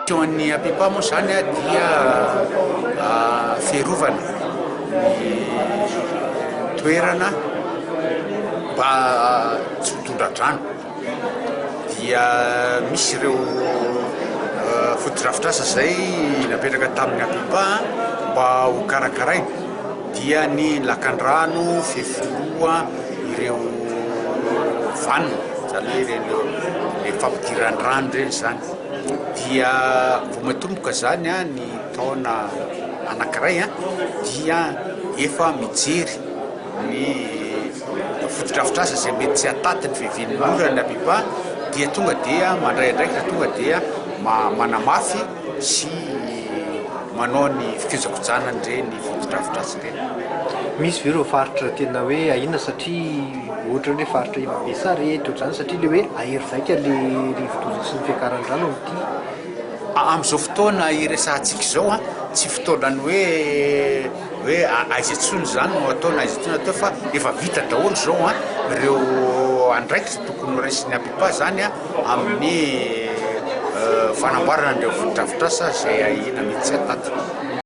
Teo an'ny APIPA moa izany dia fiarovana ny toerana mba tsy ho tondra-drano. Dia misy ireo fotodrafitrasa izay napetraka tamin'ny APIPA mba ho karakaraina dia ny lakandrano, fefiloha, ireo vanona, izany hoe ireny fampidiran-drano ireny izany. Dia vao matomboka izany ny taona anankiray dia efa mijery ny fotodrafitrasa izay mety tsy hataty ny fiavian'ny orana ny APIPA dia tonga dia mandray andraikitra, tonga dia manamafy sy manao ny fikojakojana an'ireny fotodrafitrasa ireny. Misy ve ireo faritra tena hoe ahiana satria ohatra ny hoe faritra iva be sarety ohatr'izany satria ilay hoe ahery vaika ilay rivodoza sy ny fiakaran-drano amin'ity? Amin'izao fotoana iresahantsika izao, tsy fotoanan'ny hoe hoe aiza intsony izany no atao na aiza intsony no atao fa efa vita daholo izao ireo andraikitra tokony horaisin'ny APIPA izany amin'ny fanamboarana an'ireo fotodrafitrasa izay ahiana mety tsy hataty.